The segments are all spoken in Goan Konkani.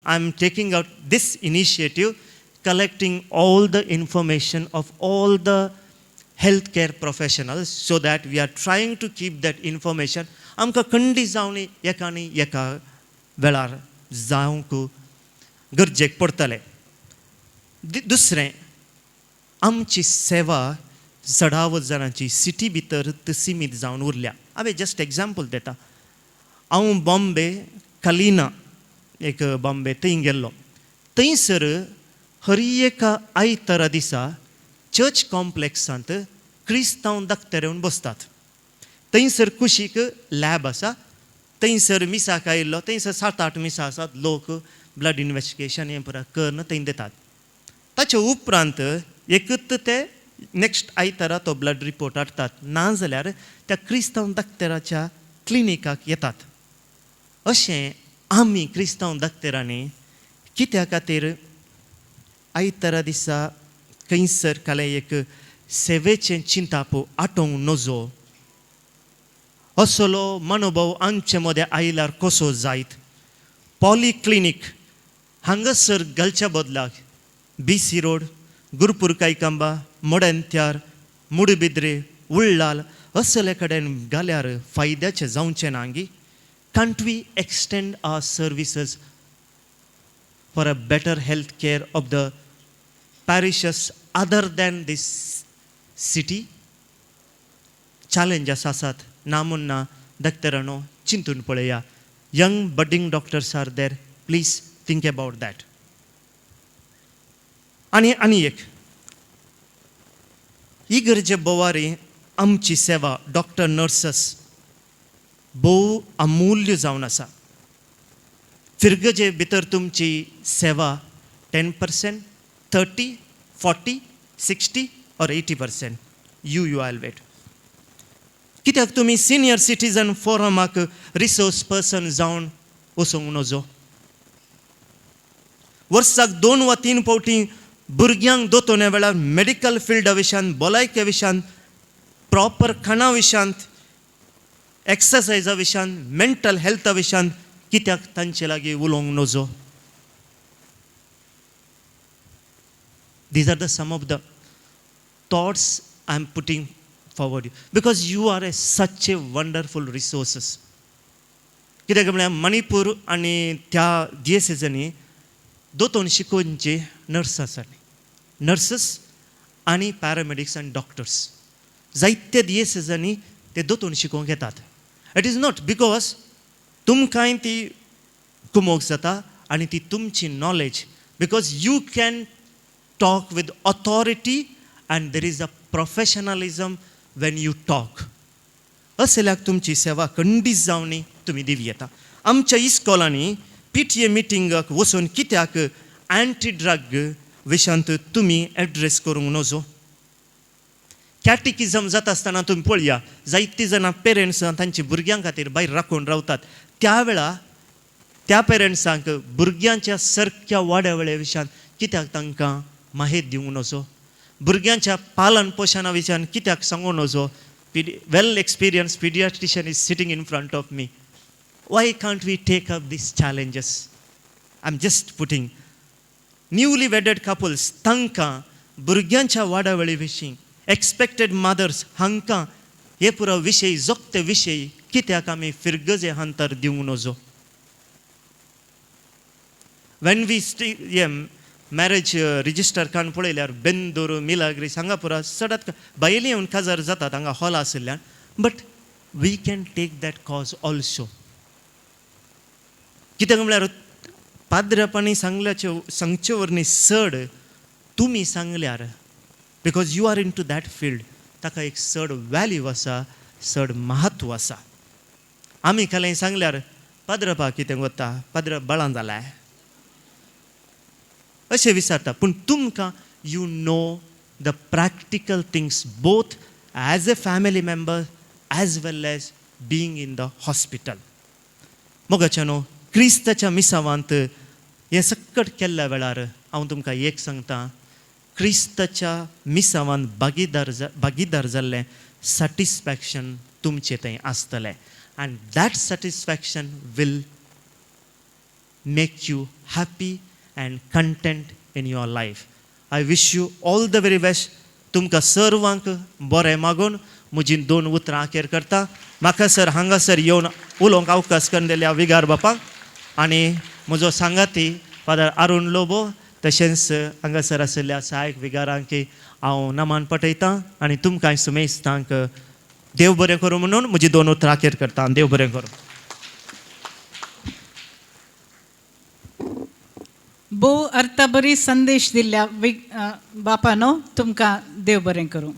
I am taking out this initiative, collecting all the information of all the health care professionals so that we are trying to keep that information. आमकां खंडीत जावन एका आनी एका वेळार जावंक गरजेक पडटलें. दुसरें, आमची सेवा चडावत जाणांची सिटी भितर सिमीत जावन उरल्या. हांवें जस्ट एग्जाम्पल दिता. हांव बॉम्बे कलिना एक बॉम्बे थंय गेल्लो. थंयसर हर एका आयतारा दिसा चर्च कॉम्प्लेक्सांत क्रिस्तांव दाक्तेर येवन बसतात. थंयसर कुशीक लॅब आसा. थंयसर मिसाक आयिल्लो, थंयसर सात आठ मिसां आसात, लोक ब्लड इन्वेस्टिगेशन हें पुरा करून थंय दितात. ताचे उपरांत एकूच ते नेक्स्ट आयतारा तो ब्लड रिपोर्ट हाडटात, नाजाल्यार त्या क्रिस्तांव दाक्तेराच्या क्लिनिकाक येतात. अशें आमी क्रिस्तांव दाक्तेरांनी कित्या खातीर आयतारा दिसा खंयसर कालें एक सेवेचें चिंताप आटोवंक नजो असलो मनोभाव आमचे मदें आयल्यार कसो जायत? पॉलिक्लिनीक हांगासर घालच्या बदलाक बी सी रोड, गुरपूर, कायकांबा, मोडेंत्यार, मुडबिद्रे, उळ्ळाल असले कडेन घाल्यार फायद्याचें जावचें ना गी? Can't we extend our services for a better health care of the parishes other than this city? Challenges आसात ना म्हूण ना. डॉक्टरांनो, चिंतून पळया. Young budding doctors are there, please think about that. आनी आनी एक, इगर्जे बोवारी आमची सेवा, डॉक्टर, नर्सस, भोव अमूल्य जावन आसा. फिर्गजे भितर तुमची सेवा 10%, 30, 40, 60 or 80%, you evaluate. कित्याक तुमी सिनियर सिटीजन फोरमाक रिसोर्स पर्सन जावन वचूंक नजो? वर्साक दोन वा तीन फावटी भुरग्यांक दोतोन्या वेळार मेडिकल फिल्डा विशयान, भलायके विशयान, प्रॉपर खाणा विशयांत, एक्सरसायजा विशयान, मेंटल हेल्था विशयान कित्याक तांचे लागीं उलोवंक नजो? These are the some of the thoughts I am putting forward because you are a such a wonderful resources. कित्याक म्हळ्यार मणिपूर आनी त्या डिएसेजांनी दोतोन शिकोवचे नर्स आसात, नर्सस आनी पॅरामेडिक्स आनी डॉक्टर्स. जायते डिएसेजांनी ते दोतोन शिकोवंक येतात. It is not because तुमकांय ती कुमोक जाता आनी ती तुमची knowledge, because you can talk with authority and there is a professionalism when you talk. असल्याक तुमची सेवा खंडीत जावनी तुमी दिवं येता. आमच्या इस्कॉलांनी पीटीए मिटिंगाक वचून कित्याक अँटी ड्रग विशयांत तुमी एड्रेस करूंक नजो? कॅटिकिजम जाता आसतना तुमी पळया, जायतीं जाणां पेरंट्स तांच्या भुरग्यां खातीर भायर राखून रावतात. त्या वेळार त्या पेरंट्सांक भुरग्यांच्या सारक्या वाड्या वेळे विशयान कित्याक तांकां माहिती दिवंक नजो? भुरग्यांच्या पालन पोशणा विशयान कित्याक सांगूं नजो? Well experienced pediatrician is sitting in front of me. Why can't we take up these challenges? I am just putting. Newly wedded couples, तांकां भुरग्यांच्या वाडावळी विशीं, एक्सपेक्टेड मदर्स हांकां हे पुरो विशय, जोखते विशय कित्याक आमी फिरगजे हांतर दिवंक नजो? When we हे मॅरेज रजिस्टर काडून पळयल्यार बेंदूर, मिलाग्रीस हांगा पुरा चडात बायली येवन काजार जातात हांगा हॉल आशिल्ल्यान, but we can take that cause also. कित्याक म्हळ्यार पाद्रपांनी सांगल्याचे सांगचे वरनी चड तुमी सांगल्यार, because you are into that field, ताका एक चड वॅल्यू आसा, चड म्हत्व आसा. आमी कालें सांगल्यार पाद्रपा कितें वता, पाद्र बळां जालाय अशें विचारता. पूण तुमकां you know the practical things both as a family member as well as being in the hospital. मोगाच्यानो, क्रिस्ताच्या मिसावांत हें सकट केल्ल्या वेळार हांव तुमकां एक सांगता, क्रिस्ताच्या मिसावांत भागीदार जाल्लें सॅटिस्फॅक्शन तुमचें थंय आसतलें and that satisfaction will make you happy and content in your life. I wish you all the very best. तुमकां सर्वांक बरें मागून म्हजी दोन उतरां अखेर करता. म्हाका सर हांगासर येवन उलोवंक अवकाश करून दिल्या विगार बापाक आनी म्हजो सांगाती फादर अरुण लोबो तशेंच हांगासर आशिल्ल्या सहायक विगारांक हांव नमान पटयतां आनी तुमकां सुमेस्तांक देव बरें करूं म्हणून म्हजी दोन उतरां अखेर करता. देव बरें करूं. भोव अर्थबरी संदेश दिल्ल्या बापानो तुमकां देव बरें करूं.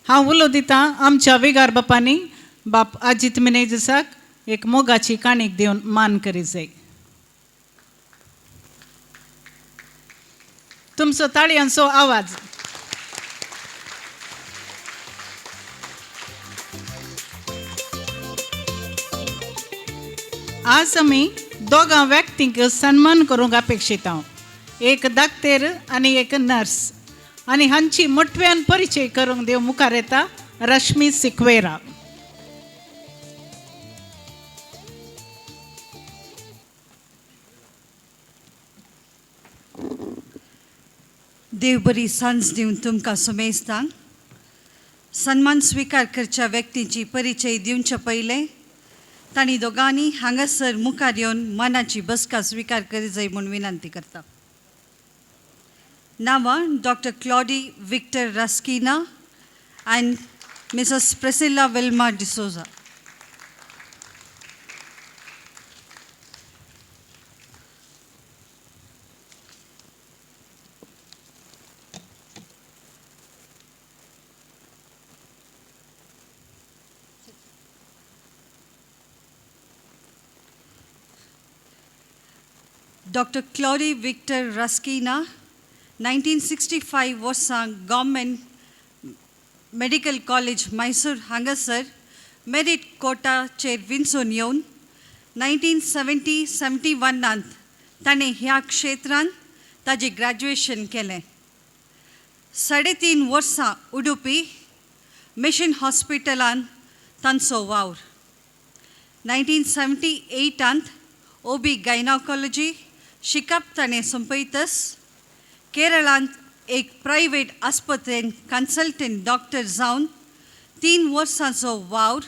हांव उलो दितां आमच्या विगार बापांनी बाप अजीत मिनेजसाक एक मोगाची काणीक दिवन मान करी जाय. तुमचो ताळयांचो आवाज. आज आमी दोगां व्यक्तींक सन्मान करूंक अपेक्षीत हांव, एक दाक्तेर आनी एक नर्स, आनी हांची मोटव्यान परिचय करूंक देव मुखार येता रश्मी सिक्वेरा. देव बरी सांज दिवन तुमकां सुमेस्तांक सन्मान स्विकार करच्या व्यक्तींची परिचय दिवचे पयलें तांणी दोगांनी हांगासर मुखार येवन मनाची बसका स्विकार करी जाय म्हूण विनंती करता. नांवां doctor Claudy Victor Rasquinha and Mrs Priscilla Wilma D'Souza. Doctor Claudy Victor Rasquinha 1965 वर्सां गव्हर्मेंट मेडिकल कॉलेज मैसूर हांगासर मेरीट कोटाचेर विंचून येवन 1970-71 ताणें ह्या क्षेत्रांत ताजें ग्रॅज्युएशन केलें. 3.5 वर्सां उडुपी मिशन हॉस्पिटलांत तांचो वावर. 1978 ओबी गायनॉकॉलॉजी शिकप ताणें सोंपयतच केरळांत एक प्रायवेट आस्पत्रेंत कन्सल्टंट डॉक्टर जावन 3 वर्सांचो वावर.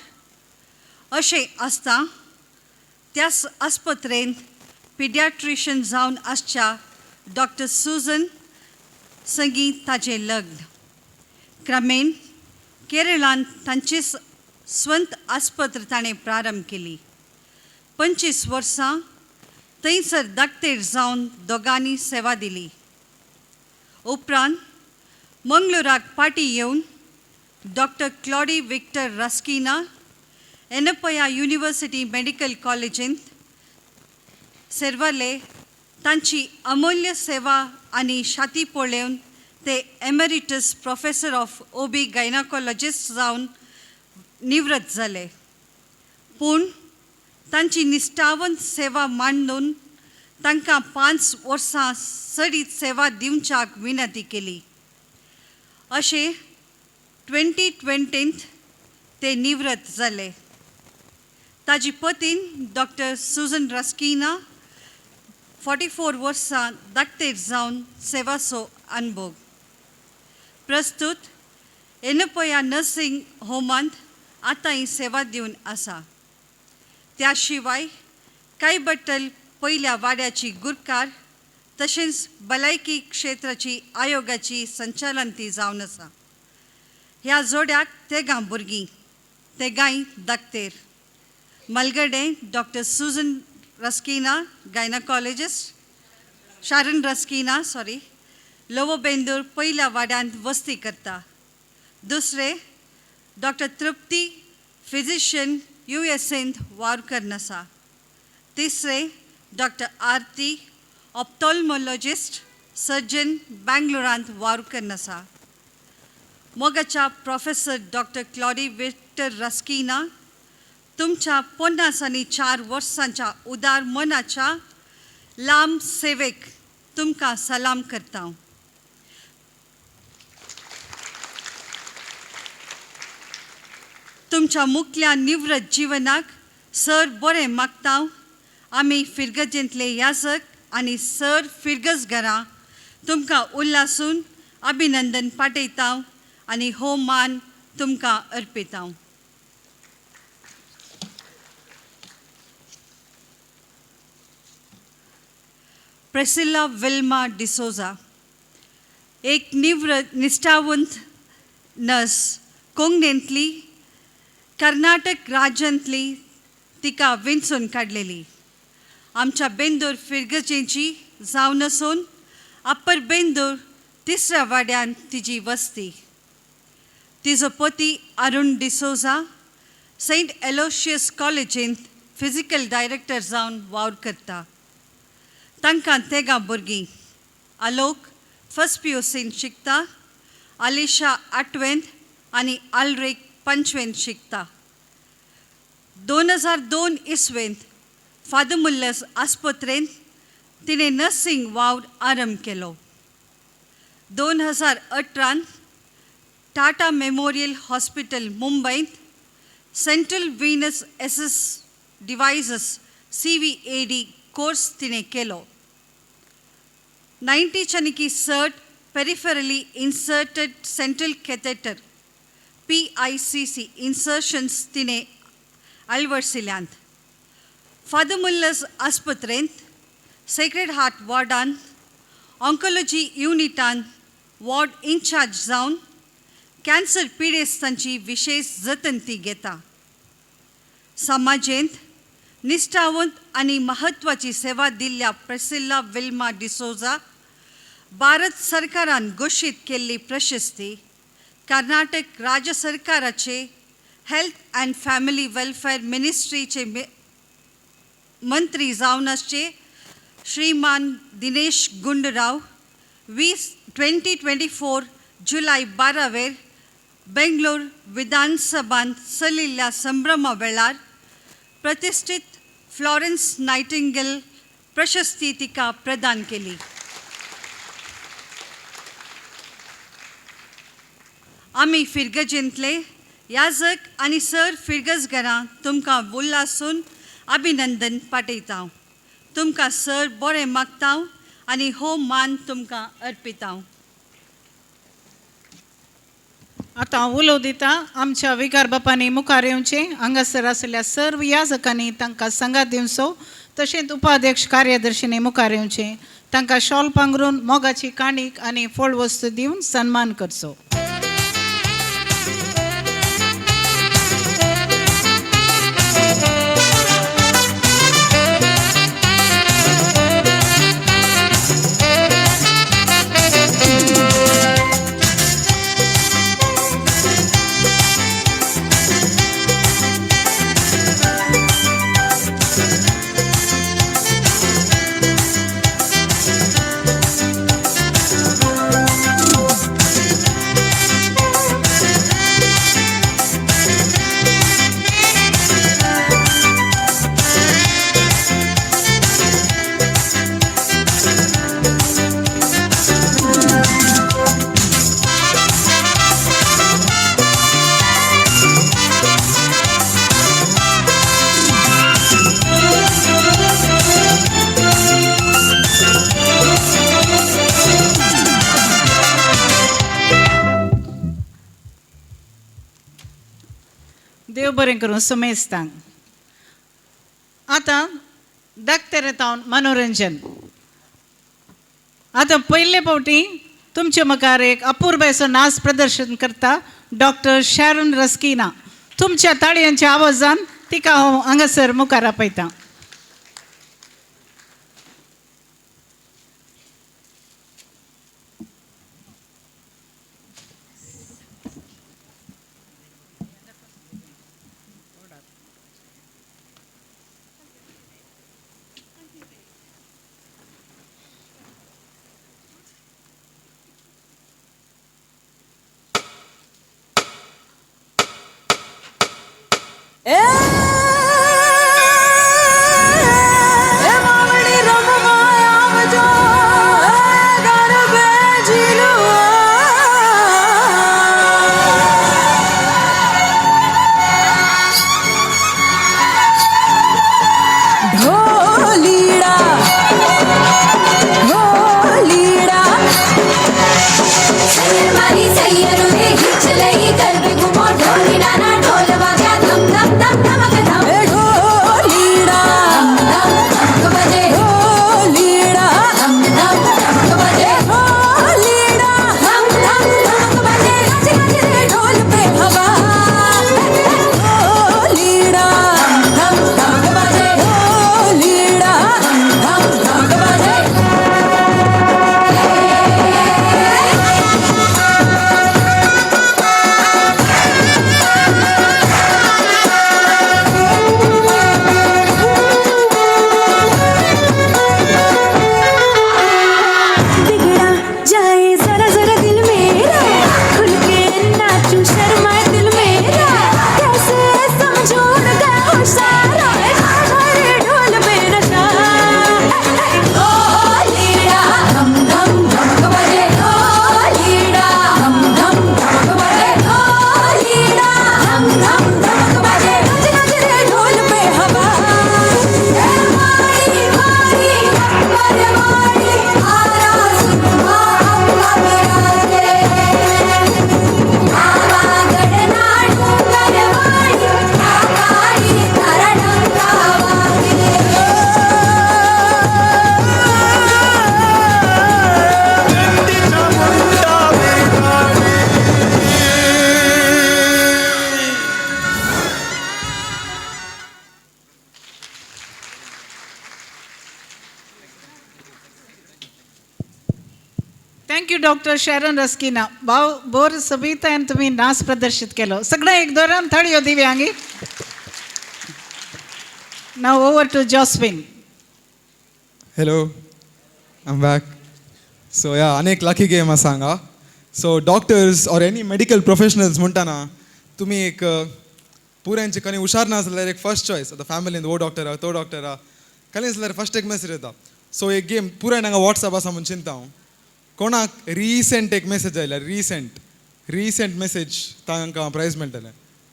अशें आसता त्याच आस्पत्रेंत पिडियाट्रिशन जावन आसच्या डॉक्टर सुजन संगी ताजें लग्न. क्रमेण केरळांत तांची स्वंत आस्पत्र ताणें प्रारंभ केली. 25 वर्सां थंयसर दाक्तेर जावन दोगांनी सेवा दिली. उपरांत मंगळुराक पाटी येवन doctor Claudy Victor Rasquinha Yenepoya university medical कॉलेजींत सेर्वले. तांची अमूल्य सेवा आनी शाती पळोवन ते emeritus professor of OB gynaecologist जावन निवृत्त जाले. पूण तांची निश्ठावंत सेवा मांडून तांकां 5 वर्सां चडीत सेवा दिवच्याक विनंती केली. अशें 2020 ते निवृत्त जाले. ताजी पतीन डॉक्टर सुजन रस्किना 44 वर्सां दाक्तेर जावन सेवाचो अनुभव. प्रस्तुत येनपया नर्सिंग होमांत आतां ही सेवा दिवन आसा. त्या शिवाय कांयबट्टल पयल्या वाड्याची गुरकार तशेंच भलायकी क्षेत्राची आयोगाची संचालन ती जावन आसा. ह्या जोड्याक तेगां भुरगीं, तेगांय दाक्तेर. मलगडे doctor Susan Rasquinha gynaecologist, Sharon Rasquinha sorry, Lower Bendur पयल्या वाड्यांत वस्ती करता. दुसरे डॉक्टर तृप्ती फिजिशियन USAंत वावर करून आसा. तिसरे डॉक्टर आरती ऑप्टोल्मोलॉजिस्ट सर्जन बेंगलोरांत वावर करून आसा. मोगाच्या professor doctor Claudy Victor Rasquinha तुमच्या 54 वर्सांच्या उदार मनाच्या लांब सेवेक तुमकां सलाम करता. तुमच्या मुखल्या निवृत्त जिवनाक सर बरें मागता आमी फिरगजेंतले याजक आनी सर फिरगज घरां तुमकां उल्हासून अभिनंदन पाठयता आनी हो मान तुमकां अर्पिता. प्रेसिल्ला विल्मा डिसोजा एक निवृत्त निश्ठावंत नर्स कोंकणींतली कर्नाटक राज्यांतली तिका विंचून काडलेली. आमच्या बेंदूर फिरगजेची जावन आसून अप्पर बेंदूर तिसऱ्या वाड्यान तिजी वस्ती. तिजो पती अरुण डिसोजा सेंट एलोशियस कॉलेजींत फिजिकल डायरेक्टर जावन वावर करता. तांकां तेगां भुरगीं, आलोक फर्स्ट पी यू सींत शिकता, आलिशा आठवेंत आनी आलरेक पंचवेंत शिकता. 2002 इसवेंत फादर मुल्लस आस्पत्रेंत तिणें नर्सिंग वावर आरंभ केलो. 2018 टाटा मेमोरियल हॉस्पिटल मुंबयंत central venous access devices CVAD course तिणें केलो. 90 चनिकी cert peripherally inserted central catheter PICC insertions तिणें अळवडसिल्यांत. फादर मुल्लस आस्पत्रेंत सेक्रेड हार्ट वॉर्डांत ऑन्कोलॉजी युनिटांत वॉर्ड इन्चार्ज जावन कॅन्सर पिडेस्तांची विशेश जतन ती घेता. समाजेंत निश्ठावंत आनी म्हत्वाची सेवा दिल्ल्या प्रेसिल्ला विल्मा डिसोजा भारत सरकारान घोशीत केल्ली प्रशस्ती कर्नाटक राज्य सरकाराचे हेल्थ अँड फॅमिली वेलफेअर मिनिस्ट्रीचे मंत्री जावन आसचे श्रीमान दिनेश गुंडराव 20 2024 जुलय 12वेर बेंगलोर विधानसभांत चलिल्ल्या संभ्रमा वेळार प्रतिश्ठीत फ्लॉरन्स नायटिंगल प्रशस्ती तिका प्रदान केली. आमी फिरगजेंतले याजक आनी सर फिरगजगरां तुमकां उल्हासून अभिनंदन पाठयता. तुमकां सर बरें मागता आनी हो मान तुमकां अर्पिता. आतां उलो दिता आमच्या विकार बापांनी मुखार येवचें. हांगासर आशिल्ल्या सर्व याजकांनी तांकां संगात दिवचो. तशेंच उपाध्यक्ष कार्यदर्शींनी मुखार येवचें, तांकां शॉल पांगरून मोगाची काणीक आनी फळ वस्तू दिवन सन्मान करचो. देव बरें करूं सुमेस्तांक. आतां धाकटे येता मनोरंजन. आतां पयले फावटी तुमचे मुखार एक अपुरबायेचो नाच प्रदर्शन करता डॉक्टर शॅरन रस्किना. तुमच्या ताळयांच्या आवाजान तिका हांव हांगासर मुखार आपयतां. ढोल। Thank you doctor Sharon Rasquinha. भाव बोर सोबीतायेन तुमी नाच प्रदर्शीत केलो. सगळ्या एक दोरान थाळयो दिव्यांगी. Now over to Joswin. Hello, I'm back. So yeah, अनेक लकी गेम आसा हांगा. So doctors or any medical professionals म्हणटाना तुमी एक पुऱ्यांचे कनी हुशार ना जाल्यार एक फर्स्ट चॉयस. आतां फॅमिलीन हो डॉक्टर आहा, तो डॉक्टर आहा, कनी जाल्यार फर्स्ट एक मॅसेज येता. सो एक गेम पुराय हांगा वॉट्सएप आसा म्हूण चिंता हांव. कोणाक रिसेंट एक मॅसेज आयल्या, रिसेंट रिसेंट मॅसेज तांकां प्रायज मेळटलें.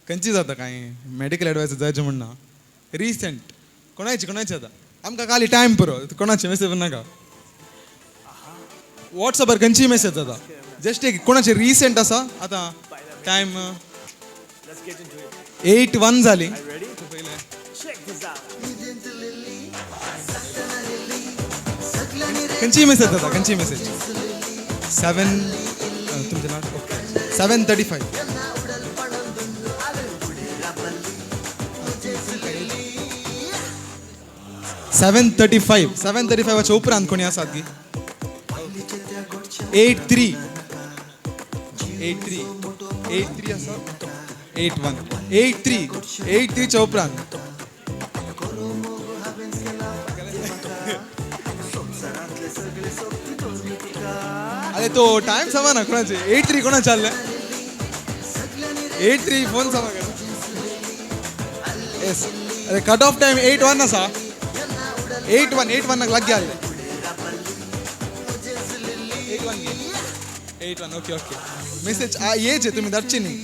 खंयची जाता कांय मेडिकल एडवायस जायचे म्हण ना, रिसेंट कोणाची कोणाची जाता. आमकां खाली टायम पुरो, कोणाची मॅसेज नाका. वॉट्सएपार खंयची मॅसेज जाता, जस्ट एक कोणाचे रिसेंट आसा. आतां टायम 8:01 जाली. खंयची मॅसेज जाता, खंयची मॅसेज 7 तुमचें नाव ओके 7:35. 7:35 7:35 उपरांत कोणी आसात की 8:03 8:03 8:03 आसा 8:01 8:03 8:03 उपरांत. अरे तो टायम समा ना कोणाचे 8:03 कोणा चालले 8:03 फोन समा कर. येस अरे कट ऑफ टायम 8:01 आसा. 8:01 8:01 लागीं आसले 8:01 8:01 ओके ओके मेसेज येचे तुमी धाडची न्ही.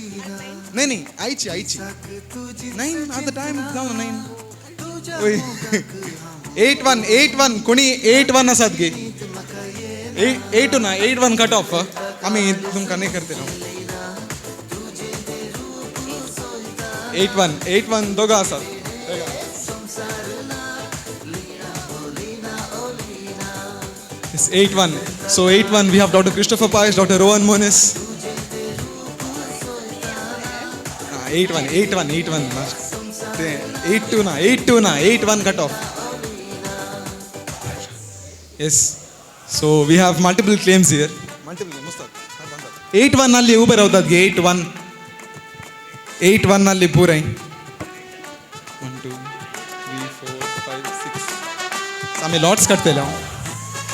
नाही नाही आयची आयची 9 आतां टायम जावन 9 वय 8:01 8:01 कोणी 8:01 आसात गे 8 ना 8:01 कट ऑफ. आमी तुमकां न्ही करतले. 8:01 8:01 दोगां आसात. It's 8:01. So 8:01 we have Dr. Christopher Pais, Dr. Rohan Moniz. 8:01 8:01 8:01 8:02 na 8:02 na 8:01 cut off. Yes. So we have multiple claims here. Multiple Mustaq. 8:01 alli Uber avutad ge 8:01 8:01 alli poorai 1 2 3 4 5 6 आमी लॉट्स काडटले.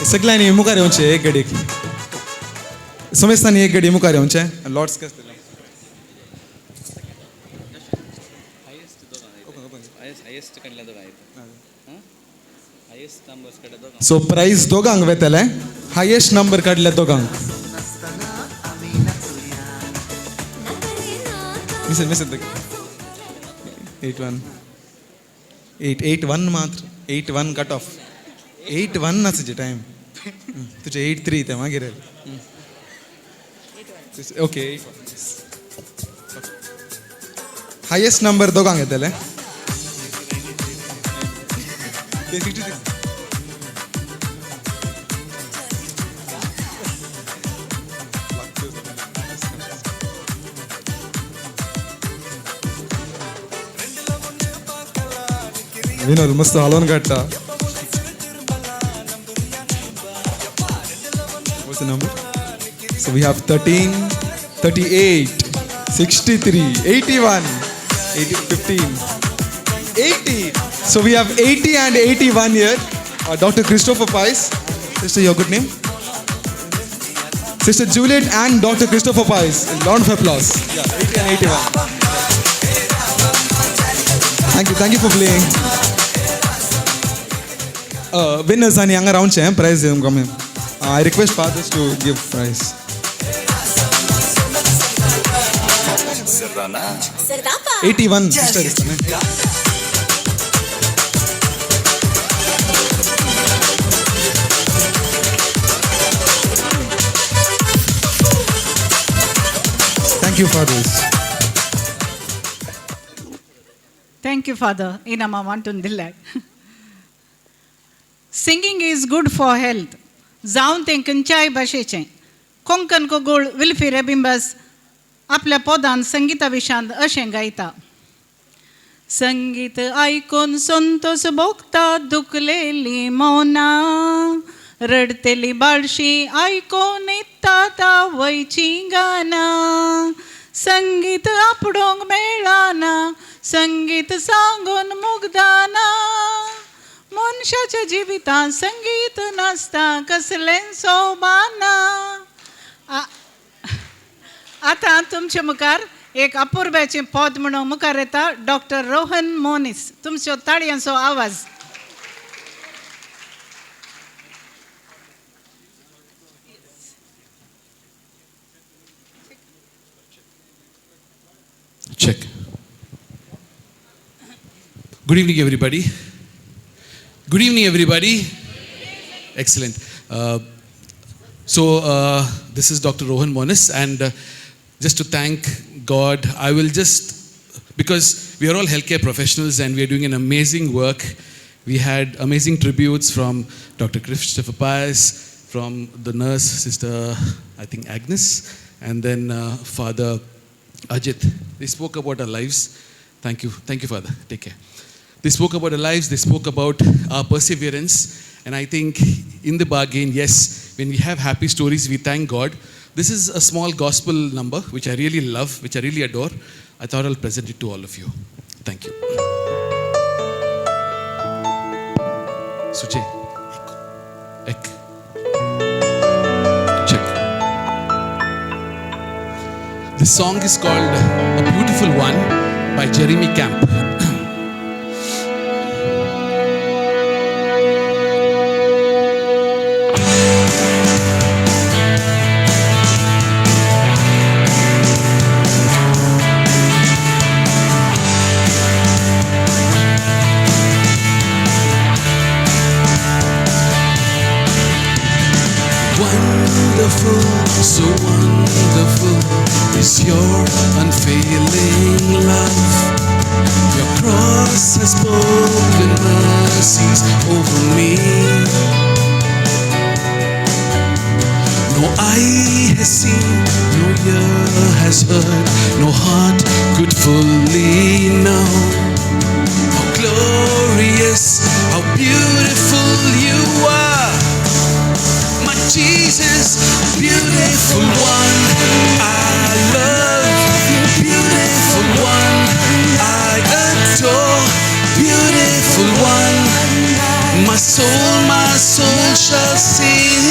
सगळ्यांनी मुखार येवचें एक गडीक, समेस्तांनी एक गडी मुखार येवचें, लॉट्स काडटले. सो प्रायज दोगांक वेतले, हायेस्ट नंबर काडले दोगांक. मिसेज मिसेज 8:01 8 8:01 मात्र 8:01 कट ऑफ 8:01 ना तुझे टायम तुझे 8:03 ते मागीर ओके. हायेस्ट नंबर दोगांक येतले. 66. विनोद मस्त हालोवन काडटा. What's the number? So we have 13, 38, 63, 81, 80, 15, 80. So we have 80 and 81 here. Dr. Christopher Pais. Sister, your good name? Sister Juliet and Dr. Christopher Pais. A round of applause. Yeah, 80 and 81. Thank you for playing. Winners ani hanga round che prize come. I request fathers to give prize. 81 sister is coming. Thank you fathers. Thank you father. Inama वांटून दिल्या. Singing is good for health. जावन तें खंयच्याय भाशेचें. कोंकण कोगूळ विल्फी रेबिंबस आपल्या पोदान संगिता विशांत अशें गायता. संगीत आयकून संतोष भोगता दुखलेली मौना, रडतेली बाळशी आयकोन न्हिदतात आवयचीं गानां. संगीत आपडोंक मेळना, संगीत सांगून मुग्धाना. मनशाच्या जिवितांत संगीत नासता कसलें सोबाना. आतां तुमच्या मुखार एक अपुर्ब्याचें पद म्हणून मुखार येता डॉक्टर रोहन मोनीस. तुमचो ताळयांचो आवाज. Check. Good evening, everybody. Good evening, everybody. Excellent. So this is Dr. Rohan Monis, and just to thank God, I will just, because we are all healthcare professionals and we are doing an amazing work. We had amazing tributes from Dr. Christopher Pius, from the nurse, Sister, I think Agnes, and then Father Ajit. They spoke about our lives. Thank you. Thank you, Father. Take care. They spoke about our lives, they spoke about our perseverance. And I think in the bargain, yes, when we have happy stories, we thank God. This is a small gospel number, which I really love, which I really adore. I thought I'll present it to all of you. Thank you. Sujay, ek, check. This song is called A Beautiful One by Jeremy Camp. Wonderful, so wonderful is your unfailing love. Your cross has spoken mercies over me. No eye has seen, no ear has heard, no heart could fully know how glorious, how beautiful you are. My Jesus, beautiful one, I love, beautiful one, I adore, beautiful one. My soul shall sing.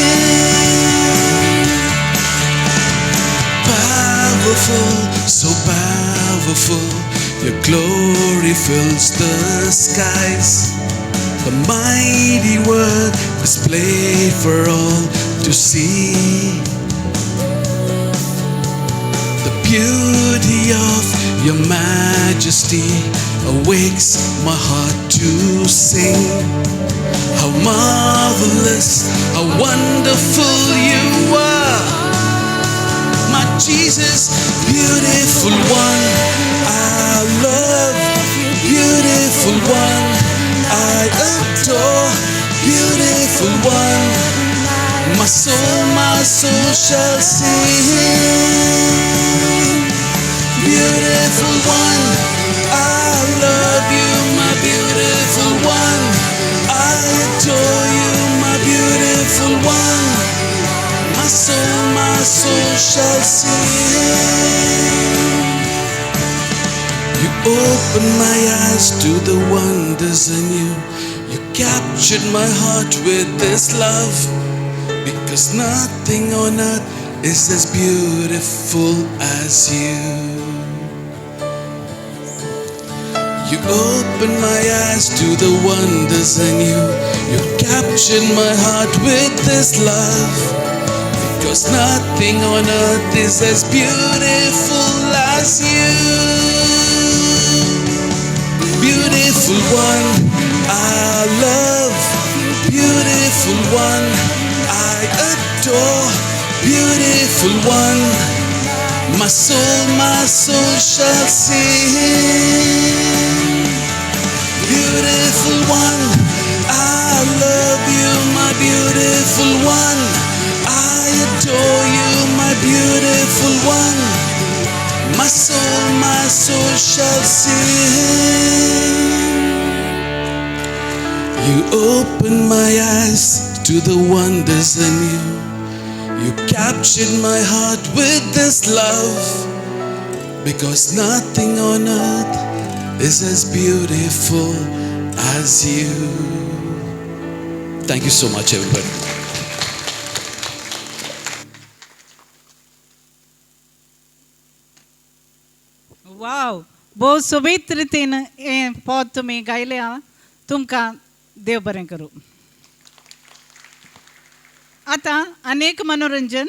Powerful, so powerful, your glory fills the skies. The mighty word displayed for all to see. The beauty of your majesty awakes my heart to sing. How marvelous, how wonderful you are. My Jesus, beautiful one, I love, beautiful one, I adore, beautiful one. My soul shall sing. Beautiful one, I love you, my beautiful one. I adore you, my beautiful one. My soul shall sing. You opened my eyes to the wonders in you. You captured my heart with this love. Because nothing on earth is as beautiful as you. You opened my eyes to the wonders in you. You captured my heart with this love. Because nothing on earth is as beautiful as you. Beautiful one, I love. Beautiful one, I adore. Beautiful one, my soul shall sing. Beautiful one, I love you, my beautiful one. I adore you, my beautiful one. My soul shall sing. You opened my eyes to the wonders anew. You captured my heart with this love, because nothing on earth is as beautiful as you. Thank you so much, everybody. वाव, भोव सोबीत रितीन हें पद तुमी गायलें. आं, तुमकां देव बरें करूं. आतां अनेक मनोरंजन.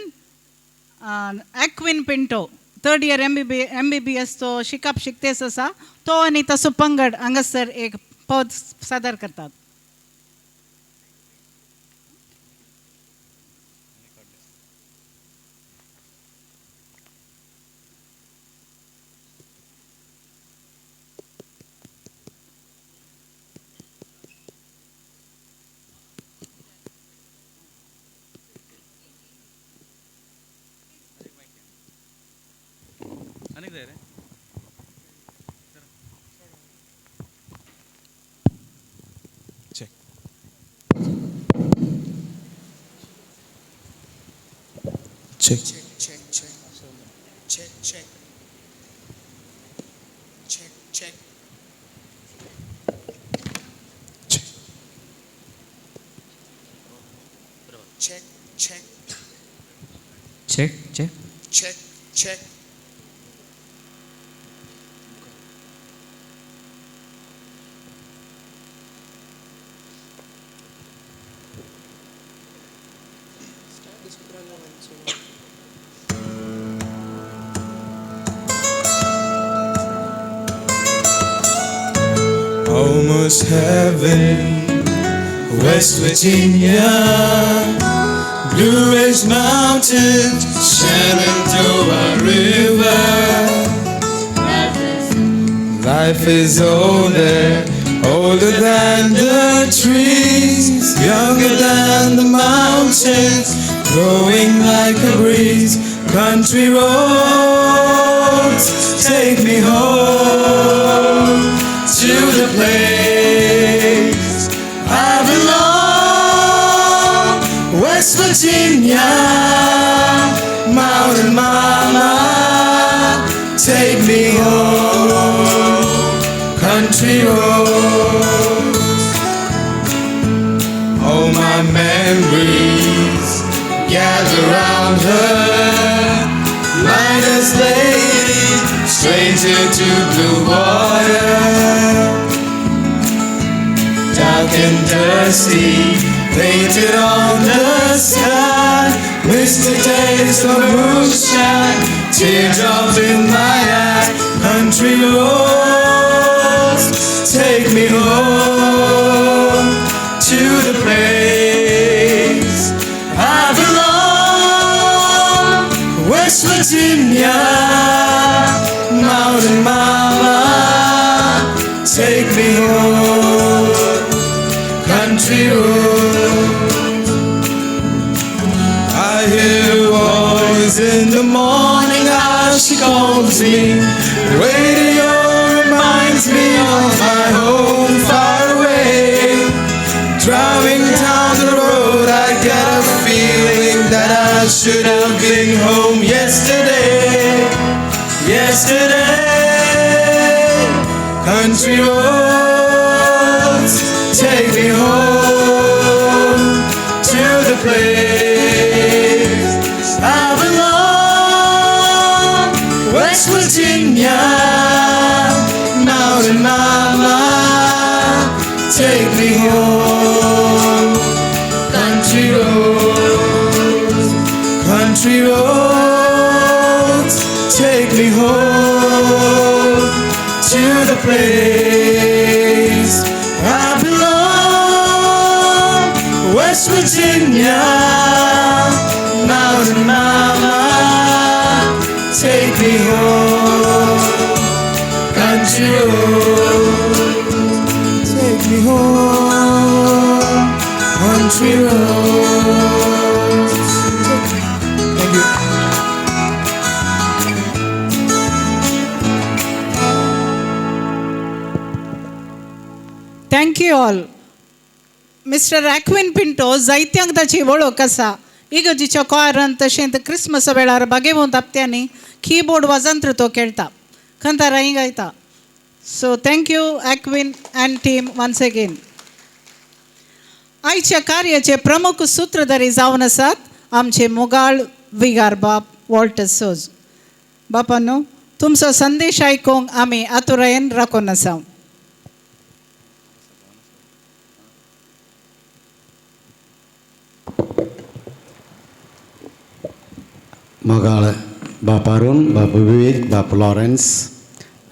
Aquin Pinto, third year MBBS तो शिकप शिकतेस आसा तो आनी तसो पंगड हांगासर एक पद सादर करतात. Check. Check. Check, check, check, check, check, check, Check. Check, check, Check, check. Check, check. Almost heaven, West Virginia, Blue Ridge Mountains, Shenandoah River. Life is older, older than the trees, younger than the mountains, growing like a breeze. Country roads, take me home to the place I belong, West Virginia, Mountain Mama, take me home, country roads. All my memories gather round her, miner's lady, stranger to blue water. Dark and dusty, painted on the sky, misty taste of moonshine, teardrops in my eyes. Country roads, take me home to the place I belong, West Virginia, Mountain Mama, take me home, country roads. I hear her voice in the morning as she calls me. The radio reminds me of my home far away. Driving down the road, I get a feeling that I should have been home yesterday. Yesterday, country roads, take me home to the place I belong, West Virginia, Mountain Mama, take me home, country roads, country roads, take me home to the place I belong, West Virginia, Mountain Mama, take me home, country roads, take me home, country roads. Thank you. Thank you all. Mister Aquin Pinto जायत्यांक ताची वळख आसा. इगर्जीच्या कॉयरान तशेंच क्रिसमसा वेळार बागेवंत आपत्यांनी किबोर्ड वाजंत्र तो खेळटा, खंतारांय गायता. So thank you Aquin and team once again. आयच्या कार्याचे प्रमुख सूत्रधारी जावन आसात आमचे मोगाळ विगार बाप वॉल्टर सोज. बापानो, तुमचो संदेश आयकूंक आमी आतुरायेन राखून आसा. मोगाळ बापारून, बाप विवेक, बाप लॉरेन्स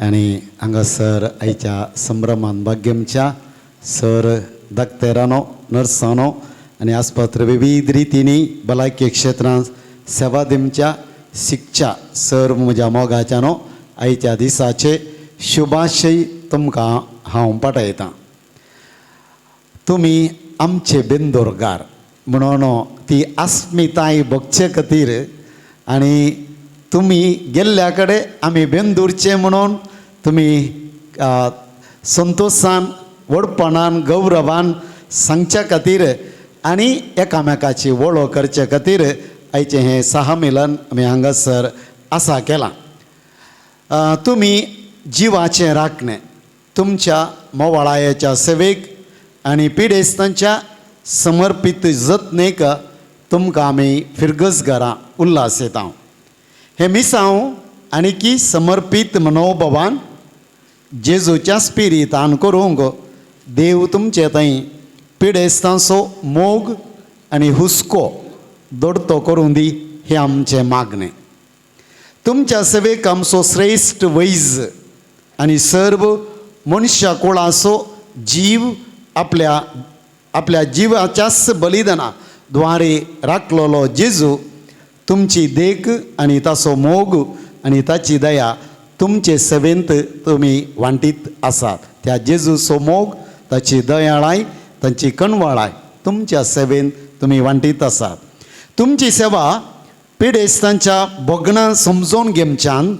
आनी हांगासर आयच्या संभ्रमान भाग्यमच्या सर दाक्तेरानो, नर्सानो आनी आस्पत्र विविध रितींनी भलायकी क्षेत्रांत सेवा दिवच्या शिकच्या सर म्हज्या मोगाच्यानो आयच्या दिसाचे शुभाशय तुमकां हांव पाठयतां. तुमी आमचे बेंदोरगार म्हणून ती अस्मिताय बगचे खातीर आनी तुमी गेल्ल्या कडेन आमी बेंदूरचे म्हणून तुमी संतोशान, व्हडपणान, गौरवान सांगच्या खातीर आनी एकामेकाची वळख करचे खातीर आयचें हें सहमिलन आमी हांगासर आसा केलां. तुमी जिवाचें राखणें तुमच्या मोवाळायेच्या सेवेक आनी पिडेस्तांच्या समर्पीत जतनेक तुमकां आमी फिरगजगारां उल्हास येता. हें मिसांव आनी की समर्पीत मनोभवान जेजूच्या स्पिरितान करूंक देव तुमचे थंय पिडेस्तांचो मोग आनी हुस्को दोडतो करूं दी हें आमचें मागणें. तुमच्या सेवेक आमचो श्रेश्ठ वैज आनी सर्व मनशा कुळाचो जीव आपल्या आपल्या जिवाच्याच बलिदाना द्वारे राखलेलो जेजू तुमची देख आनी ताचो मोग आनी ताची दया तुमचे सेवेंत तुमी वांटीत आसात. त्या जेजूचो मोग, ताची दयाळाय, तांची कणवाळाय तुमच्या सेवेंत तुमी वांटीत आसात. तुमची सेवा पिडेस्तांच्या भोगणां समजून घेवच्यान,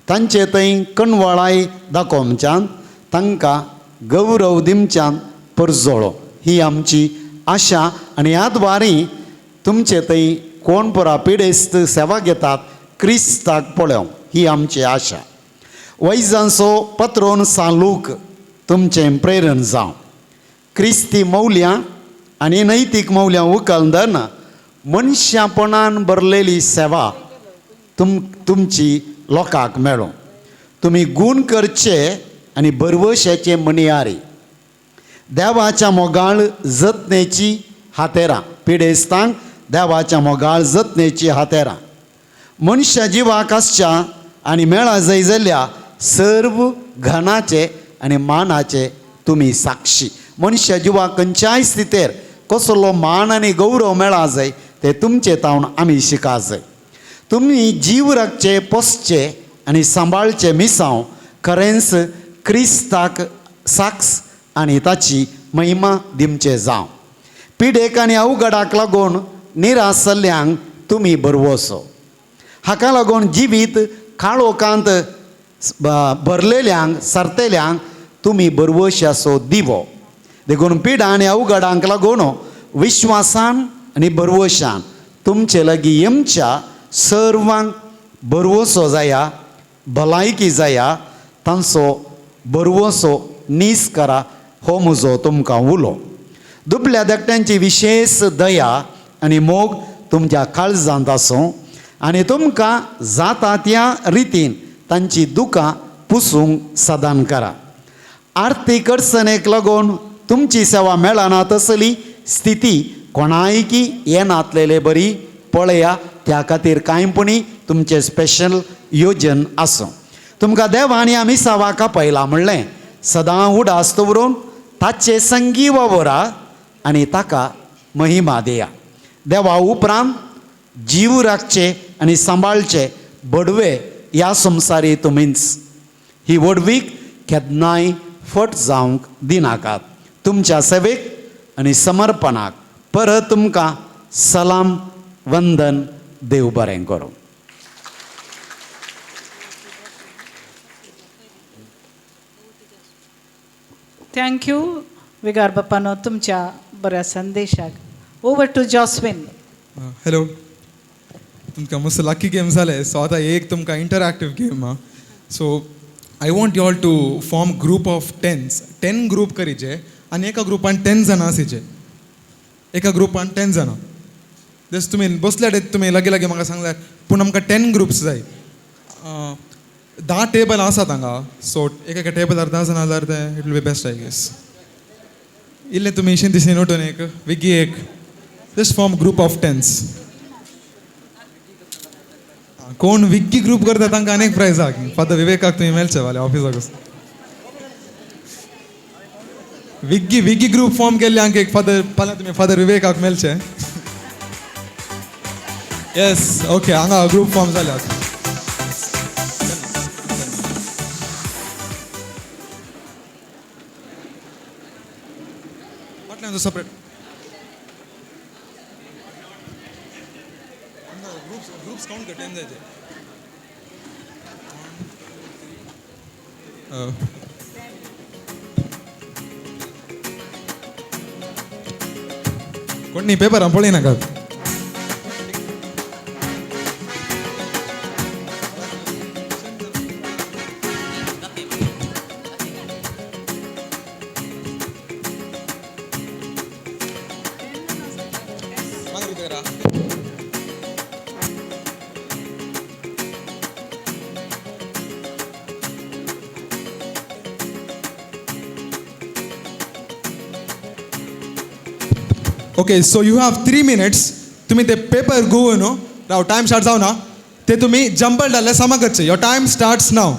तांचे थंय कणवाळाय दाखोवच्यान, तांकां गौरव दिवच्यान परजळो ही आमची आशा. आनी ह्या द्वारी तुमचे थंय कोण पुरा पिडेस्त सेवा घेतात क्रिस्ताक पळोवंक ही आमची आशा. वैजांचो पत्रोन सालूक तुमचें प्रेरण जावं. क्रिस्ती मौल्यां आनी नैतीक मौल्यां उखलदन मनशापणान भरलेली सेवा तुमची लोकांक मेळूं. तुमी गूण करचे आनी भरवशाचे मनियारी देवाच्या मोगाळ जतनेची हातेरां, पिडेस्तांक देवाच्या मोगाळ जतनेची हातेरां, मनशा जिवाक आसच्या आनी मेळा जाय जाल्या सर्व घनाचे आनी मानाचे तुमी साक्षी. मनशा जिवाक खंयच्याय स्थितेर कसलो मान आनी गौरव मेळा जाय ते तुमचे तावन आमी शिका जाय. तुमी जीव राखचे, पोसचे आनी सांबाळचे मिसांव खरेंच क्रिस्ताक साक्ष आनी ताची महिमा दिवचे जावं. पिडेक आनी अवघडाक लागून निराश जाल्ल्यांक तुमी बरवसो. हाका लागून जिवीत काळोखांत भरलेल्यांक सरतेल्यांक तुमी बरवशाचो दिवो. देखून पिडा आनी अवघडांक लागून विश्वासान आनी बरवशान तुमचे लागीं येमच्या सर्वांक बरवसो जाया, भलायकी जाया, तांचो बरवसो नीस करा हो म्हजो तुमकां उलो. दुबल्या धाकट्यांची विशेश दया आनी मोग तुमच्या काळजांत आसूं आनी तुमकां जाता त्या रितीन तांची दुकां पुसूंक सदान करा. आर्थीक अडचणेक लागून तुमची सेवा मेळना तसली स्थिती कोणायकी येनातलेले बरी पळया. त्या खातीर कांयपणी तुमचें स्पेशल योजन आसूं. तुमकां देवान आमी सेवा कापयला म्हणलें सदां उडास दवरून ताचे संगी वावरा आनी ताका महिमा दिया. देवा उपरांत जीव राखचे आनी सांबाळचे बडवे ह्या संवसारी तुमीच. ही व्हडवीक केन्नाय फट जावंक दिनाकात. तुमच्या सेवेक आनी समर्पणाक परत तुमकां सलाम, वंदन, देव बरें करूं. Thank you विगार बापानो तुमच्या बऱ्या संदेशाक. Over to Joswin. Hello, तुमकां मस्त लकी गेम जाले. सो आतां एक तुमकां इंटरॅक्टीव गेम आहा. So I want you all to form group of tens. 10 group करीचे आनी एका ग्रुपान 10 जाणां आसीचे. एका ग्रुपान 10 जाणां. जस्ट तुमी बसल्या तुमी लागीं लागीं म्हाका सांगल्यार, पूण आमकां 10 ग्रुप्स जाय. 10 टेबल आसात हांगा. सो एका टेबलार 10 जाणां जाल्यार तें it will be best I guess. इल्लें तुमी इशीन तिशीन उठून एक विगी एक just form group of tens. कोण विग्गी ग्रुप करता तांकां अनेक प्रायज आहा. फादर विवेकाक तुमी मेळचे फाल्यां ऑफिसाक. विग्गी विग्गी ग्रुप फॉर्म केल्ले आमकां एक फादर फाल्यां तुमी फादर विवेकाक मेळचे. येस, ओके, हांगा ग्रुप फॉर्म जाल्यात. फाटल्यान सेपरेट ग्रुप्स काउंट कर 10 जायचे. कोण न्ही पेपर हांव पळय नाकात. Okay, so you have 3 minutes. तुम्ही ते पेपर गो न्हू राव, टायम स्टार्ट जावं ना ते तुमी जंबल डाले सामा करचे. Your time starts now.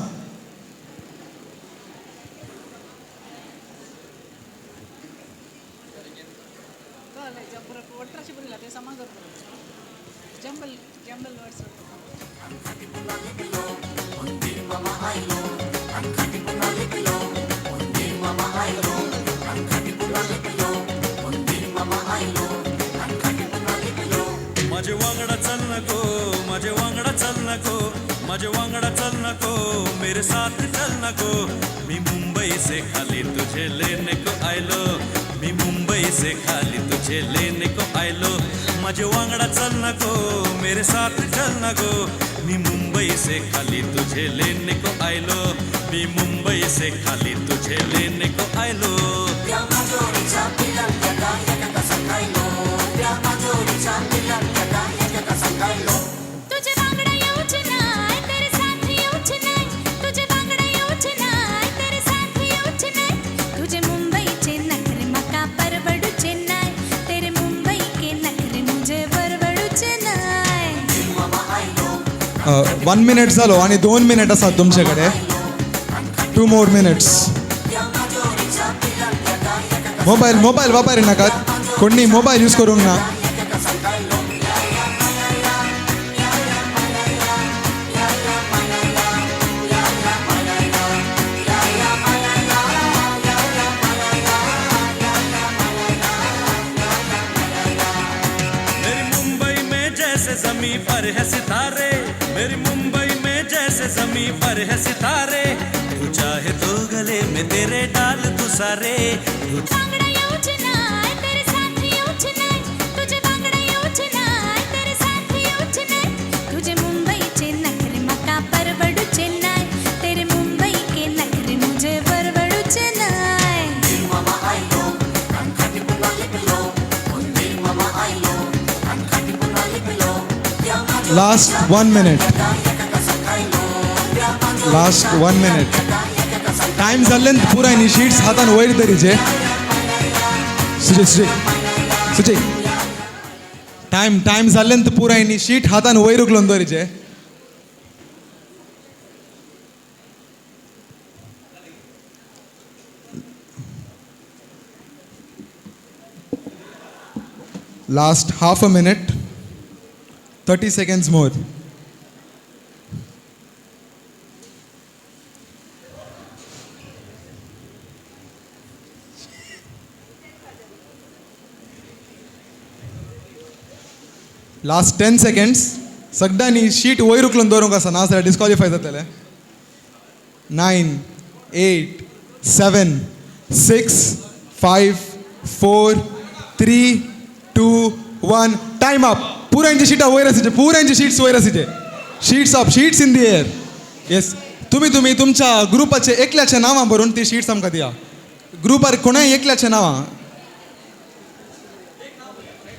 माझे वांगडा चल नको, माझे वांगडा चल नको, माझे वांगडा चल नको, मेरे साथ चल नको. मी मुंबई से खाली तुझे लेने को आयलो, मी मुंबई से खाली तुझे लेने को आयलो. माझे वांगडा चल नको, मेरे साथ चल नको, मी मुंबई से खाली तुझे लेने को आयलो, मी मुंबई से खाली तुझे लेने को आयलो. तुझे वांगडा येऊच नाय, तेरे साथ येऊच नाय, तुझे वांगडा येऊच नाय, तेरे साथ येऊच नाय. तुझे मुंबईचे नखरे मका परवडूचे नाय, तेरे मुंबई के नखरे मुझे परवडूचे नाय. 1 मिनिट जालो आनी 2 मिनिट आसात तुमचे कडेन. 2 more minutes. Mobile mobile वापरी नाकात. कोणी मोबायल यूज करूंक ना. मेरी मुंबई में जैसे जमी पर है सितारे, मेरी मुंबई में जैसे जमी पर है सितारे. तू चाहे तो गले में तेरे डाल तू सारे. वांगडा येऊच नाय, तेरे साथ येऊच नाय, तुझे वांगडा येऊच नाय, तेरे साथ येऊच नाय. तुझे मुंबईचे नखरे मका परवडूचे नाय, तेरे मुंबई के नखरे मुझे परवडूचे नाय. Last 1 minute. Last 1 minute. Time जाल्ल्यान पुराय न्ही शीट्स हातान वयर धरीचे. सुजय सुजय सुजय, टायम टायम जाल्ल्यान पुराय न्ही शीट हातान वयर उखलून दवरीचे. Last half a minute, 30 seconds more. Last 10 seconds. सगळ्यांनी शीट वयर उखलून दवरूंक आसा, नाजाल्यार डिस्क्वॉलिफाय जातले. 9, 8, 7, 6, 5, 4, 3 2 1 time up. पुरांची शिटां वयर आसाचे, पुरांची शीट्स वयर आसाचे. Sheets up, sheets in the air. Yes, तुमी तुमी तुमच्या ग्रुपाचे एकल्याच्या नांवां बरोवन ती शीट्स आमकां दिया. ग्रुपार कोणाय एकल्याच्या नांवां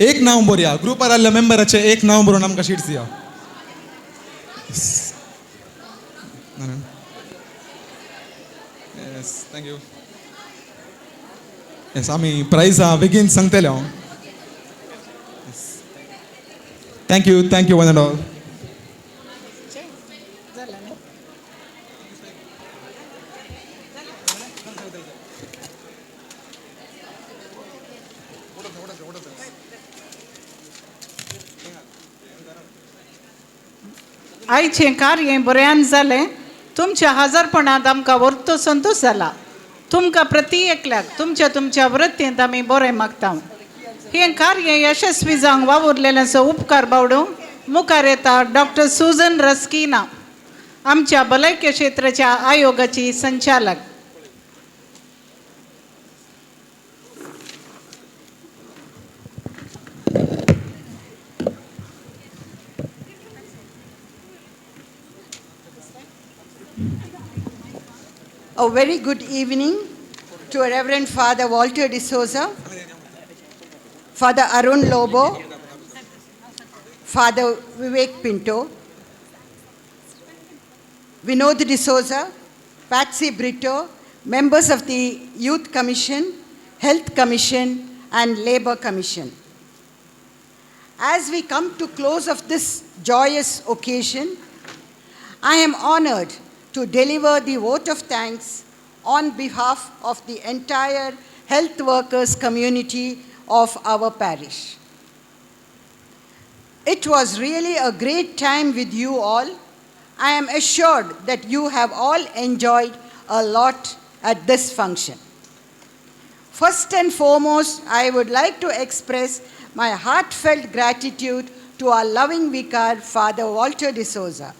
एक नांव बरया, ग्रुपार आसल्या मेंबराचें एक नांव बरोवन आमकां शीट्स दिया. Yes, thank you. Yes, आमी प्रायजां बेगीन सांगतले हांव. Thank you, thank you one and all. आयचें कार्य बऱ्यान जालें. तुमच्या हजारपणांत आमकां व्हरतो संतोश जाला. तुमकां प्रति एकल्याक तुमच्या तुमच्या वृत्तींत आमी बरें मागता. हें कार्य यशस्वी जावंक वावुरलेल्यांचो उपकार बावडूंक मुखार येता डॉक्टर सुजन रस्किना, आमच्या भलायकी क्षेत्राच्या आयोगाची संचालक. A very good evening to Reverend Father Walter D'Souza, Father Arun Lobo, Father Vivek Pinto, Vinod D'Souza, Patsy Brito, members of the Youth Commission, Health Commission, and Labor Commission. As we come to close of this joyous occasion, I am honored to deliver the vote of thanks on behalf of the entire health workers community of our parish. It was really a great time with you all. I am assured that you have all enjoyed a lot at this function. First and foremost, I would like to express my heartfelt gratitude to our loving vicar, Father Walter D'Souza.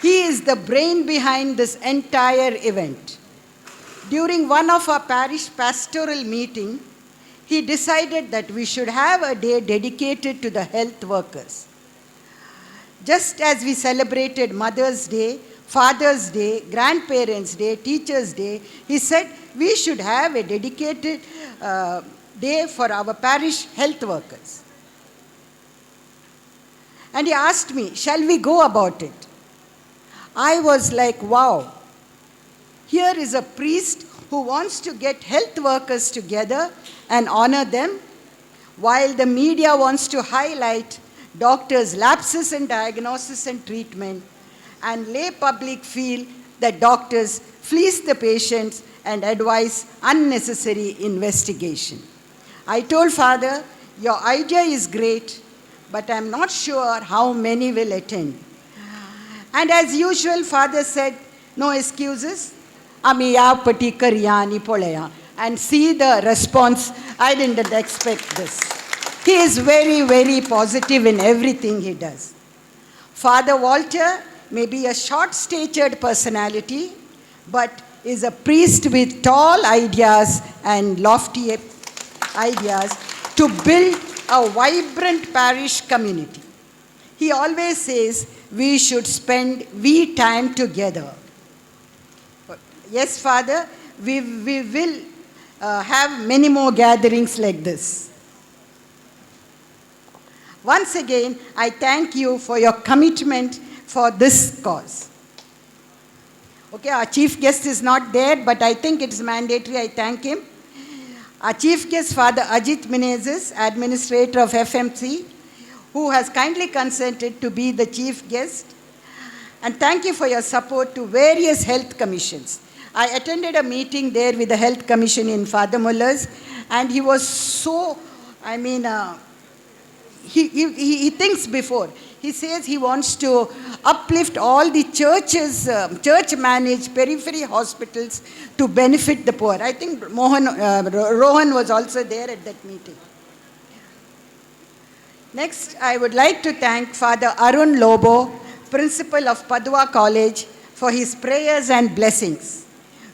He is the brain behind this entire event. During one of our parish pastoral meeting, he decided that we should have a day dedicated to the health workers. Just as we celebrated Mother's Day, Father's Day, Grandparents' Day, Teachers' Day, he said we should have a dedicated day for our parish health workers. And he asked me, shall we go about it? I was like, wow, here is a priest who wants to get health workers together and honor them, while the media wants to highlight doctors' lapses in diagnosis and treatment, and lay public feel that doctors fleece the patients and advise unnecessary investigation. I told Father, your idea is great, but I'm not sure how many will attend. And as usual, Father said, no excuses. Ami ya pati kariya ni poleya. And see the response. I didn't expect this. He is very, very positive in everything he does. Father Walter may be a short-statured personality, but is a priest with tall ideas and lofty ideas to build a vibrant parish community. He always says we should spend we time together. Yes, Father, we will have many more gatherings like this. Once again, I thank you for your commitment for this cause. Okay, our chief guest is not there, but I think it's mandatory I thank him. Our chief guest, Father Ajit Menezes, administrator of FMC, who has kindly consented to be the chief guest. And thank you for your support to various health commissions. I attended a meeting there with the health commission in Father Muller's, and he was so, I mean, he thinks before. He says he wants to uplift all the churches, church-managed periphery hospitals to benefit the poor. I think Rohan was also there at that meeting. Next, I would like to thank Father Arun Lobo, principal of Padua College, for his prayers and blessings.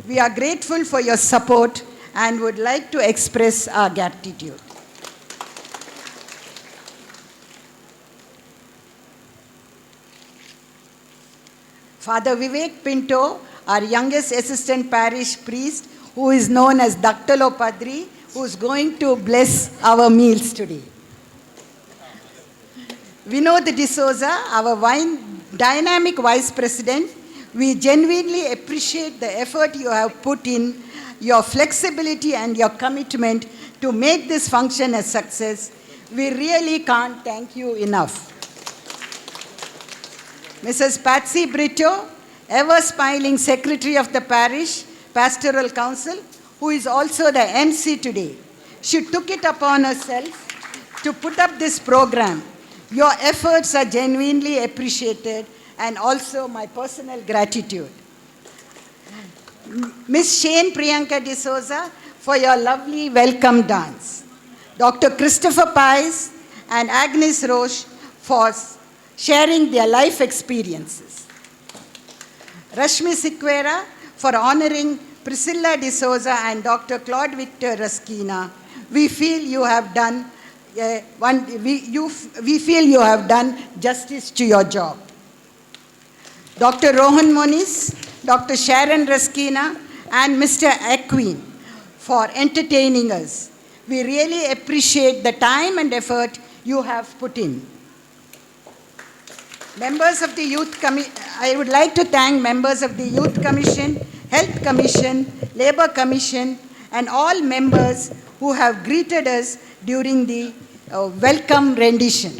We are grateful for your support and would like to express our gratitude. Father Vivek Pinto, our youngest assistant parish priest, who is known as Daktalo Padri, who is going to bless our meals today. Vinod D'Souza, our dynamic vice president, we genuinely appreciate the effort you have put in, your flexibility and your commitment to make this function a success. We really can't thank you enough. Mrs. Patsy Brito, ever smiling secretary of the parish pastoral council, who is also the MC today. She took it upon herself to put up this program. Your efforts are genuinely appreciated, and also my personal gratitude. Ms. Shane Priyanka D'Souza, for your lovely welcome dance. Dr. Christopher Pais and Agnes Roche for sharing their life experiences. Rashmi Siqueira for honoring Priscilla D'Souza and Dr. Claude Victor Raskina. We feel you have done we feel you have done justice to your job. Dr. Rohan Moniz, Dr. Sharon Raskina, and Mr. Aquin for entertaining us. We really appreciate the time and effort you have put in. Members of the Youth Commission, I would like to thank members of the Youth Commission, Health Commission, Labor Commission, and all members who have greeted us during the welcome rendition.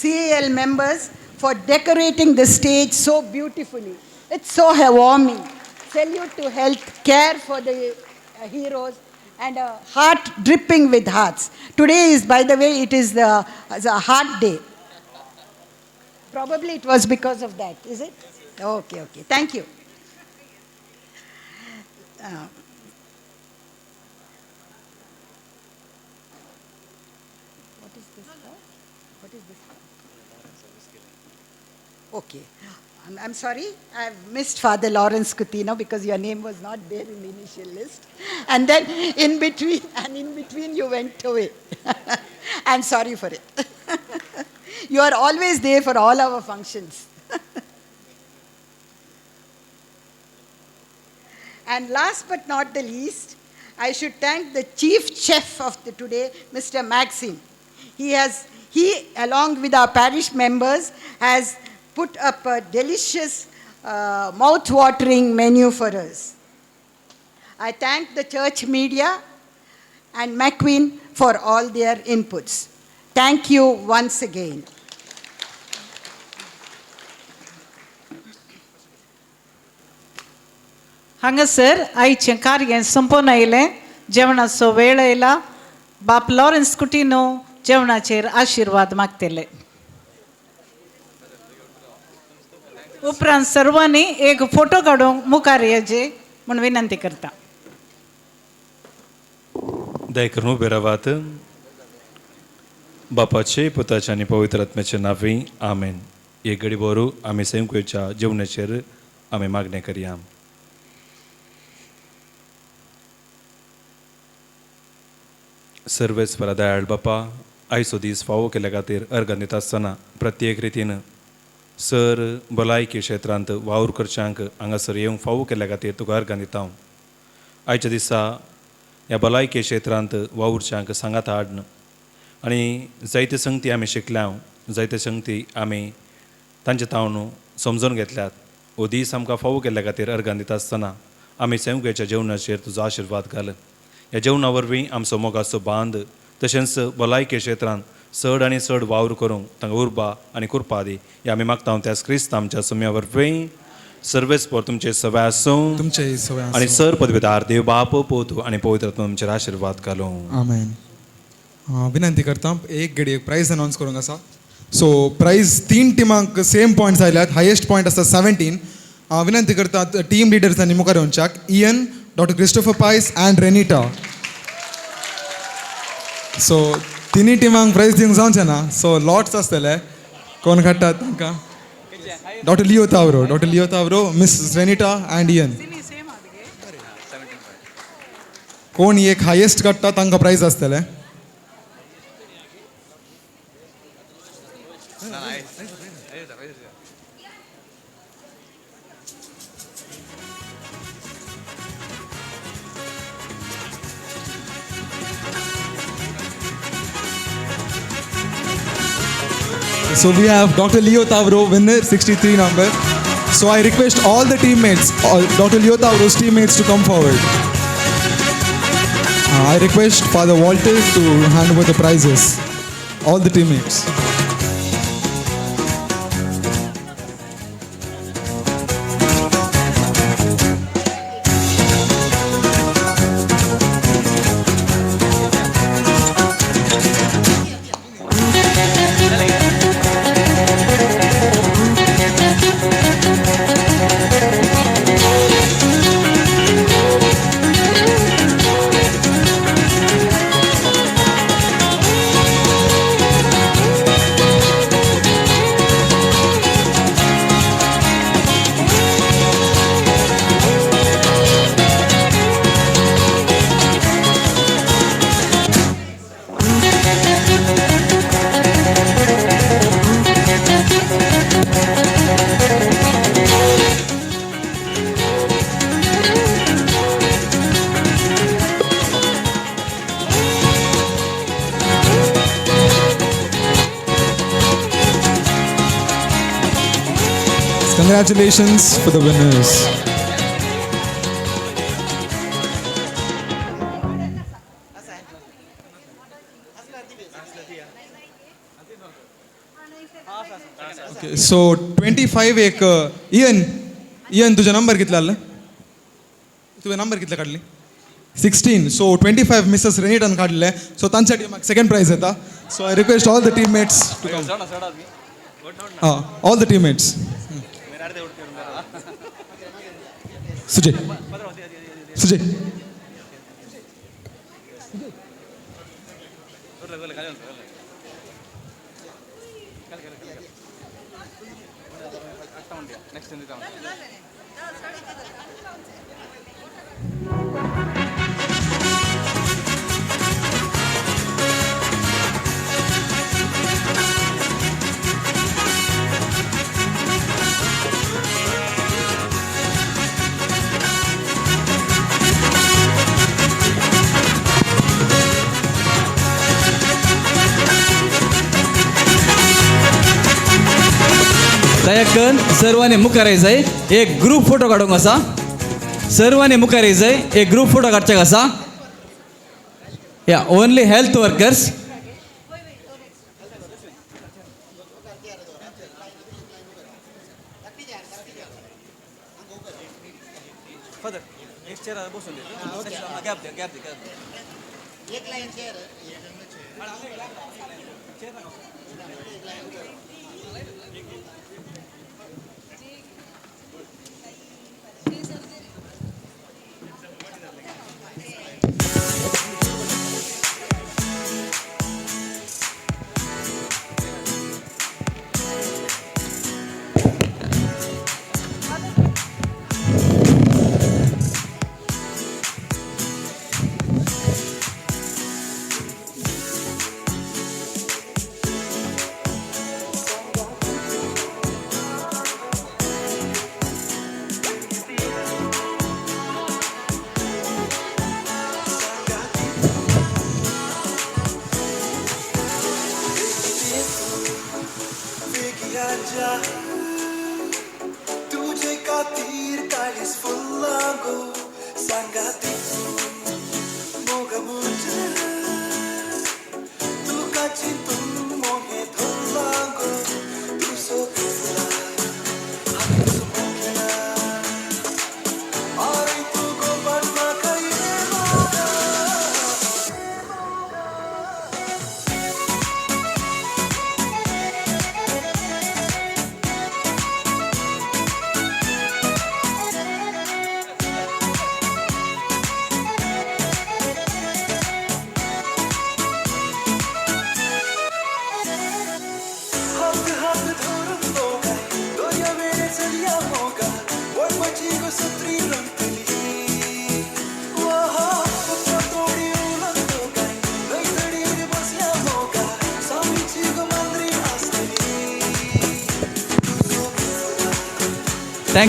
CAL members for decorating the stage so beautifully. It's so warming. Salute to health, care for the heroes, and a heart dripping with hearts. Today is, by the way, it is the heart day. Probably it was because of that, is it? Okay, okay. Thank you. What is this for? What is this for? Okay. I'm sorry, I've missed Father Lawrence Coutinho because your name was not there in the initial list. And then in between you went away. I'm sorry for it. You are always there for all our functions. And last but not the least, I should thank the chief chef of the today, Mr. Maxim. He, along with our parish members, has put up a delicious, mouth-watering menu for us. I thank the church media and McQueen for all their inputs. Thank you once again. हांगासर आयचें कार्य सोंपोवन आयलें. जेवणाचो वेळ आयला. बाप लॉरन्स कुटिनो जेवणाचेर आशिर्वाद मागतले. उपरांत सर्वांनी एक फोटो काडूंक मुखार येवचे म्हूण विनंती करता. दया करून उबे रावात. बापाचे, पुताचे आनी पवित्र आत्म्याचे नांवी आमेन. एक घडी बरू आमी सेमकुच्या जेवणाचेर आमी मागणें करया. सर्वेस्परा दयाळ बापा, आयचो दीस फावो केल्या खातीर अर्गां दिता आसतना प्रत्येक रितीन सर भलायकी क्षेत्रांत वावर करच्यांक हांगासर येवंक फावो केल्या खातीर तुका अर्गां दिता. आयच्या दिसा ह्या भलायकी क्षेत्रांत वावुरच्यांक सांगात हाडन आनी जायते संगती आमी शिकल्या, जायते संगती आमी तांचे तावन समजून घेतल्यात. हो दीस आमकां फावो केल्ल्या खातीर अर्गां दिता आसतना आमी सेवकेच्या जेवणाचेर तुजो आशिर्वाद घाल. ह्या जेवणा वरवीं आमचो मोगाचो बांद तशेंच भलायकी क्षेत्रांत चड आनी चड वावर करूंक तांकां उर्बा आनी कृपा दी. हे आमी मागता त्याच क्रिस्त आमच्या सुम्या वरवीं. सर्वेस्पर तुमचे सवय आसूं, तुमचे सवय आसूं आनी सर पदवीदार देव बाप, पोतू आनी पवित्र आत्मा तुमचेर आशिर्वाद घालूं. आमेन. विनंती करता एक घडी एक प्रायज अनावन्स करूंक आसा. सो प्रायज 3 टिमांक सेम पॉयंट्स आयल्यात. हायेस्ट पॉयंट आसा 17. विनंती करता टीम लिडर्सांनी मुखार येवच्याक Ian, doctor Christopher Pais and Renita. So तिन्ही टिमांक प्रायज दिवंक जावचें ना. सो लॉट्स आसतले. कोण काडटात तांकां? Doctor Leo Tavro, doctor Leo Tavro, miss Renita and Ian. कोण एक हायेस्ट काडटा तांकां प्रायज आसतलें. So we have Dr. Leo Tavro, winner, 63 number. So I request all the teammates, all Dr. Leo Tavro's teammates to come forward. I request Father Walter to hand over the prizes, all the teammates. Congratulations for the winners. Okay, so 25 एक Ian, Ian तुझा नंबर कितला आला? तुझा नंबर कितला काढले? 16. So 25 Mrs. रेनिटान काढले. So तांच्या टीमाक सेकंड प्राइज येता. So I request all the teammates to come. All the teammates. Sujay. Sujay. दयाकन सर्वांनी मुखार येय एक ग्रुप फोटो काडूंक आसा. सर्वांनी मुखार येय एक ग्रुप फोटो काडच्याक आसा. या only health workers. जा।